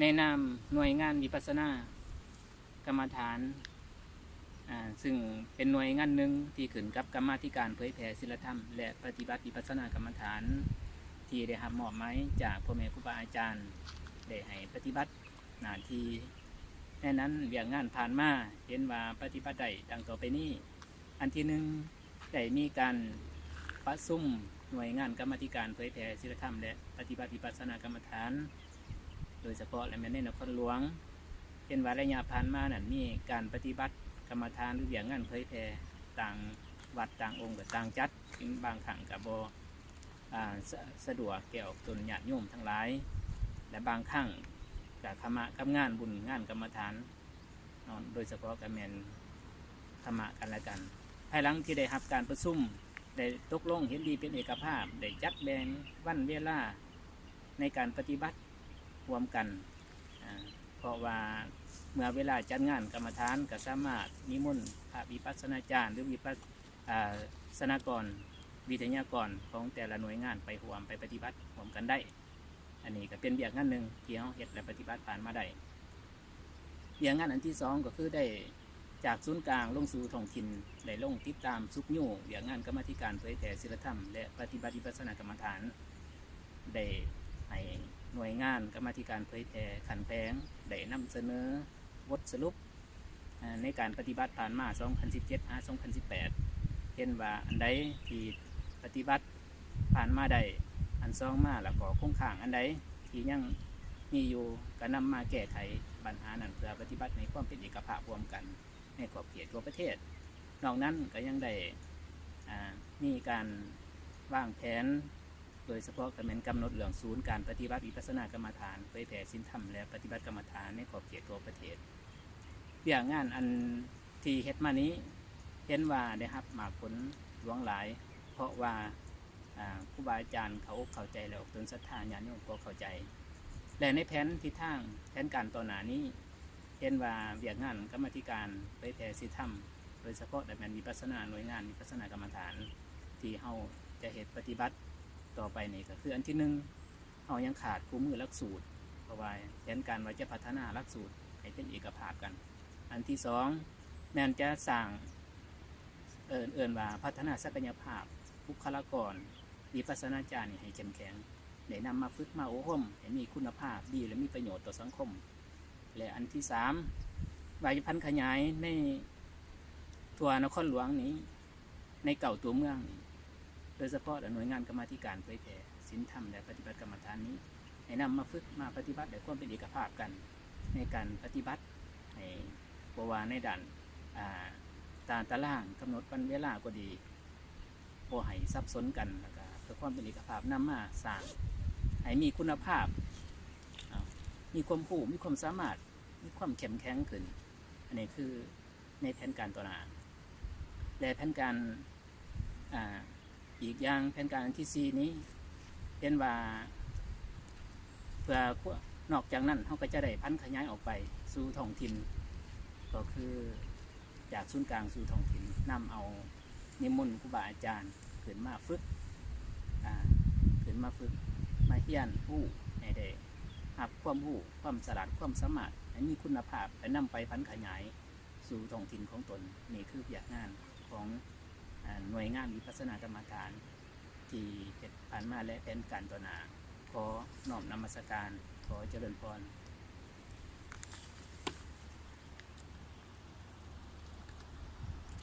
ໃນນາມໜ່ວຍງານວິປັດສະນາກຳມະຖານ ອາ ຊຶ່ງເປັນໜ່ວຍງານໜຶ່ງທີ່ຂຶ້ນກັບກຳມາທິການເຜີຍແຜ່ສິລະທຳ ແລະ ປະຕິບັດວິປັດສະນາກຳມະຖານ ທີ່ໄດ້ຮັບມອບໝາຍຈາກພໍ່ແມ່ຄູບາອາຈານ ໄດ້ໃຫ້ປະຕິບັດໜ້າທີ່. ໃນນັ້ນວຽກງານຜ່ານມາເຫັນວ່າປະຕິບັດໄດ້ດັ່ງຕໍ່ໄປນີ້. ອັນທີໜຶ່ງ ໄດ້ມີການປະຊຸມໜ່ວຍງານກຳມາທິການເຜີຍແຜ່ສິລະທຳ ແລະ ປະຕິບັດວິປັດສະນາກຳມະຖານ ໂດຍສະເພາະແລະແມ່ນໃນນະຄອນຫຼວງ. ເຫັນວ່າໄລຍະຜ່ານມານັ້ນມີການປະຕິບັດກຳມະຖານ ຫຼື ວຽກງານເຜີຍແຜ່ຕ່າງວັດຕ່າງອົງກໍຕ່າງຈັດ, ເຖິງບາງຄັ້ງກໍບໍ່ ອາ ສະ ສະດວກແກ່ອອກຕົນຍາດໂຍມທັງຫຼາຍ ແລະ ບາງຄັ້ງກໍຂະມະກັບງານບຸນງານກຳມະຖານເນາະ, ໂດຍສະເພາະກໍແມ່ນຂະມະກັນແລະກັນ. ພາຍຫຼັງທີ່ໄດ້ຮັບການປະຊຸມ ໄດ້ຕົກລົງເຫັນດີເປັນເອກະພາບ ໄດ້ຈັດແບ່ງວັນເວລາໃນການປະຕິບັດຮ່ວມກັນ ອາ ເພາະວ່າເມື່ອເວລາຈັດງານກຳມະຖານ ກໍສາມາດນິມົນພະວິປັດສະນາຈານ ຫຼື ວິປັດ ອາ ສະນາກອນ ວິທະຍາກອນຂອງແຕ່ລະໜ່ວຍງານໄປຮ່ວມ ໄປປະຕິບັດຮ່ວມກັນໄດ້. ອັນນີ້ກໍເປັນວຽກງານໜຶ່ງທີ່ເຮົາເຮັດ ແລະ ປະຕິບັດຜ່ານມາໄດ້. ວຽກງານອັນທີສອງກໍຄືໄດ້ຈາກສູນກາງລົງສູ່ທ້ອງຖິ່ນ ໄດ້ລົງຕິດຕາມຊຸກຍູ້ວຽກງານກຳມາທິການເຜີຍແຜ່ສິລະທຳ ແລະ ປະຕິບັດວິປັດສະນາກຳມະຖານ, ໄດ້ໃຫ້ໜ່ວຍງານກຳມາທິການເຜີຍແຜ່ຂັ້ນແຂວງ ໄດ້ນຳສະເໜີບົດສະຫຼຸບ ໃນການປະຕິບັດຜ່ານມາ ສອງພັນສິບເຈັດ ຫາ ສອງພັນສິບແປດ ເຫັນວ່າອັນໃດທີ່ປະຕິບັດຜ່ານມາໄດ້ ອັນສອງມາ ແລ້ວກໍຄົງຄ້າງອັນໃດທີ່ຍັງມີຢູ່ ກໍນຳມາແກ້ໄຂບັນຫານັ້ນ ເພື່ອປະຕິບັດໃນຄວາມເປັນເອກະພາບຮ່ວມກັນໃນຂອບເຂດທົ່ວປະເທດ. ນອກນັ້ນກໍຍັງໄດ້ ອາ ມີການວາງແຜນ ໂດຍສະເພາະກໍແມ່ນກຳນົດເລື່ອງສູນການປະຕິບັດວິປັດສະນາກຳມະຖານ ເຜີຍແຜ່ສິນທຳ ແລະ ປະຕິບັດກຳມະຖານໃນຂອບເຂດທົ່ວປະເທດ. ວຽກງານອັນທີ່ເຮັດມານີ້ ເຫັນວ່າໄດ້ຮັບໝາກຜົນຫຼວງຫຼາຍ ເພາະວ່າ ອາ ຄູບາອາຈານເຂົ້າອົກເຂົ້າໃຈ ແລະ ອອກຕົນສັດທາ, ຍາດໂຍມກໍເຂົ້າໃຈ ແລະ ໃນແຜນທິດທາງແຜນການຕໍ່ໜ້ານີ້ ເຫັນວ່າວຽກງານກຳມາທິການເຜີຍແຜ່ສິນທຳ ໂດຍສະເພາະແມ່ນວິປັດສະນາ, ໜ່ວຍງານວິປັດສະນາກຳມະຖານ ທີ່ເຮົາຈະເຮັດປະຕິບັດຕໍ່ໄປນີ້ ກໍຄືອັນທີໜຶ່ງ ເຮົາຍັງຂາດຄູ່ມືຫຼັກສູດ ເພາະວ່າແຜນການວ່າຈະພັດທະນາຫຼັກສູດໃຫ້ເປັນເອກະພາບກັນ. ອັນທີສອງ ແມ່ນຈະສ້າງ ເອີ້ນ ເອີ້ນວ່າພັດທະນາສັກກະຍະພາບບຸກຄະລາກອນວິປັດສະນາຈານນີ້ໃຫ້ເຂັ້ມແຂງ, ໄດ້ນຳມາຝຶກມາອົບຮົມໃຫ້ມີຄຸນນະພາບດີ ແລະ ມີປະໂຫຍດຕໍ່ສັງຄົມ. ແລະ ອັນທີສາມ ວ່າຈະຜັນຂະຫຍາຍໃນທົ່ວນະຄອນຫຼວງນີ້ ໃນເກົ້າຕົວເມືອງນີ້ ໂດຍສະເພາະໜ່ວຍງານກຳມາທິການເຜີຍແຜ່ສິນທຳ ແລະ ປະຕິບັດກຳມະຖານນີ້ ໃຫ້ນຳມາຝຶກມາປະຕິບັດດ້ວຍຄວາມເປັນເອກະພາບກັນ ໃນການປະຕິບັດໃຫ້ ບໍ່ວ່າໃນດ້ານ ອາ ຕາ ຕາລາງກຳນົດວັນເວລາກໍດີ ບໍ່ໃຫ້ສັບສົນກັນ ແລ້ວກະເພື່ອຄວາມເປັນເອກະພາບ ນຳມາສ້າງໃຫ້ມີຄຸນນະພາບ ອາ ມີຄວາມຮູ້ ມີຄວາມສາມາດ ມີຄວາມເຂັ້ມແຂງຂຶ້ນ. ອັນນີ້ຄືໃນແຜນການຕໍ່ໜ້າ ແລະ ແຜນການ ອາ ອີກຢ່າງແຜນການອັນທີສີ່ນີ້ ເຫັນວ່າເພື່ອ ນອກຈາກນັ້ນເຮົາກໍຈະໄດ້ຜັນຂະຫຍາຍອອກໄປສູ່ທ້ອງຖິ່ນ ກໍຄືຈາກສູນກາງສູ່ທ້ອງຖິ່ນ ນຳເອົານິມົນຄູບາອາຈານຂຶ້ນມາຝຶກ ອາ ຂຶ້ນມາຝຶກ ມາຮຽນຮູ້ ໃຫ້ໄດ້ຮັບຄວາມຮູ້ ຄວາມສະຫຼາດ ຄວາມສາມາດ ໃຫ້ມີຄຸນນະພາບ ແລະ ນຳໄປຜັນຂະຫຍາຍ ສູ່ທ້ອງຖິ່ນຂອງຕົນ. ນີ້ຄືວຽກງານຂອງ ອາ ໜ່ວຍງານວິປັດສະນາກຳມະຖານທີ່ເຮັດຜ່ານມາ ແລະ ແຜນການຕໍ່ໜ້າ. ຂໍນ້ອມນະມັດສະການ, ຂໍຈະເລີນພອນ.